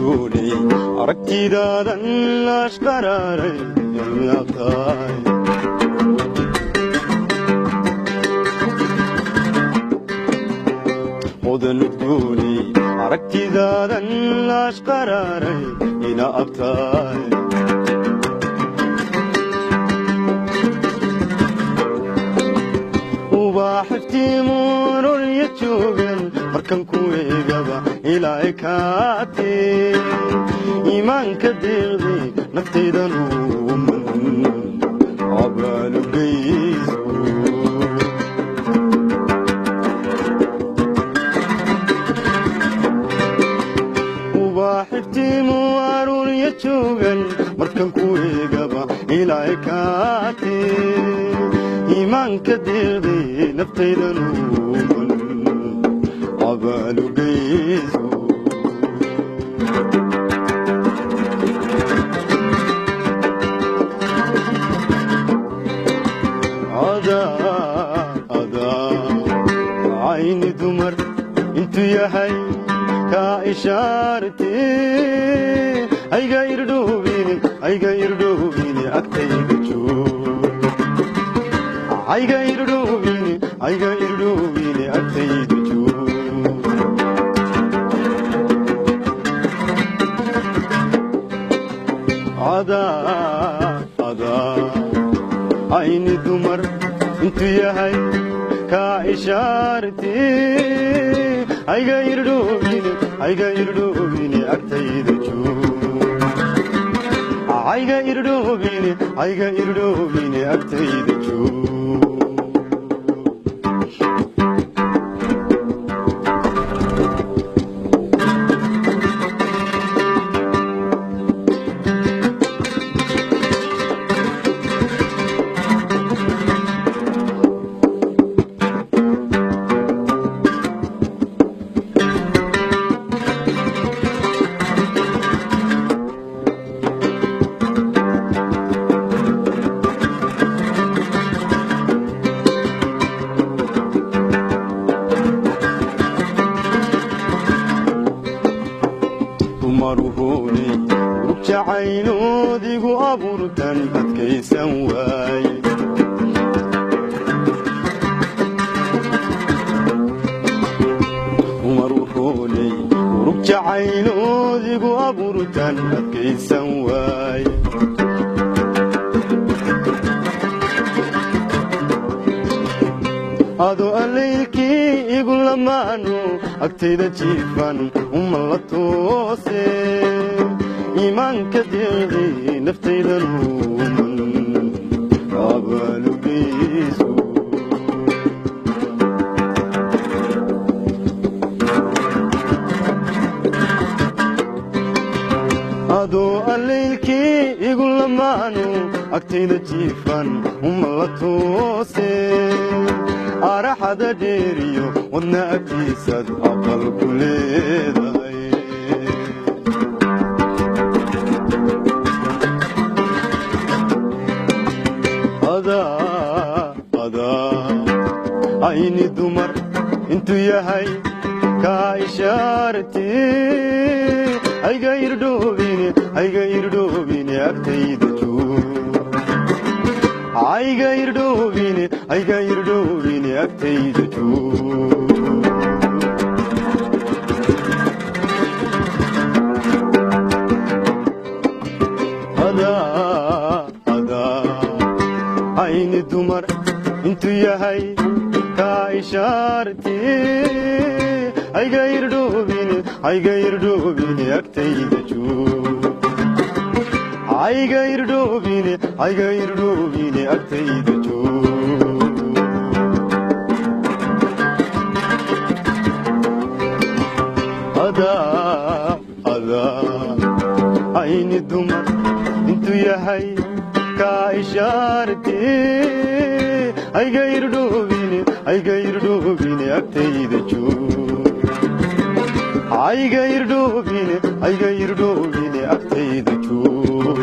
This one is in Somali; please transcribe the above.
Udgooney aragtidaadan ashqaraaray yalnaabtaay. Mudan udgooney aragtidaadan ashqaraaray ina abtaay. Ubaxiftiimurul joogan markan ku eegaba ilaa kaate iimaanka deeqdi naftaydan uuman abaalugayso. Ubaxiftiimu aruurya joogan markan ku eegaba ilaa kaate iimaanka deeqdi naftaydan uuman abaalugayso. Adaa adaa cayni dumar intuu yahay kaa ishaartee hayga irdhoobine hayga irdhoobine agtayda joog hayga irdhoobine hayga irdhoobine agtayda joog. Adaa adaa cayni dumar intuu yahay kaa ishaartee hayga irdhoobine hayga irdhoobine agtayda joog hayga irdhoobine hayga irdhoobine agtayda joog. Dumaruhooney urug jacayloodigu abuurtan adkaysan waaye. Dumaruhooney urug jacayloodigu abuurtan adkaysan waaye. Adoo allaylkii igu lamaano agtayda jiifan uma la toose iimaanka deeqi naftaydan uuman abaalugayso. Adoo allaylkii igu lamaano agtayda jiifan uma la toose araxada dheeriyo wadna agtiisaad aqal ku leedahay. Adaa adaa cayni dumar intuu yahay kaa ishaartee hayga irdhoobine hayga irdhoobine agtayda joog hayga irdhoobine hayga irdhoobine agtayda joog. Adaa adaa cayni dumar intuu yahay kaa ishaartee hayga irdhoobine hayga irdhoobine agtayda joog hayga irdhoobine hayga irdhoobine agtayda joog. Adaa adaa cayni dumar intuu yahay kaa ishaartee hayga irdhoobine hayga irdhoobine agtayda joog hayga irdhoobine hayga irdhoobine agtayda joog.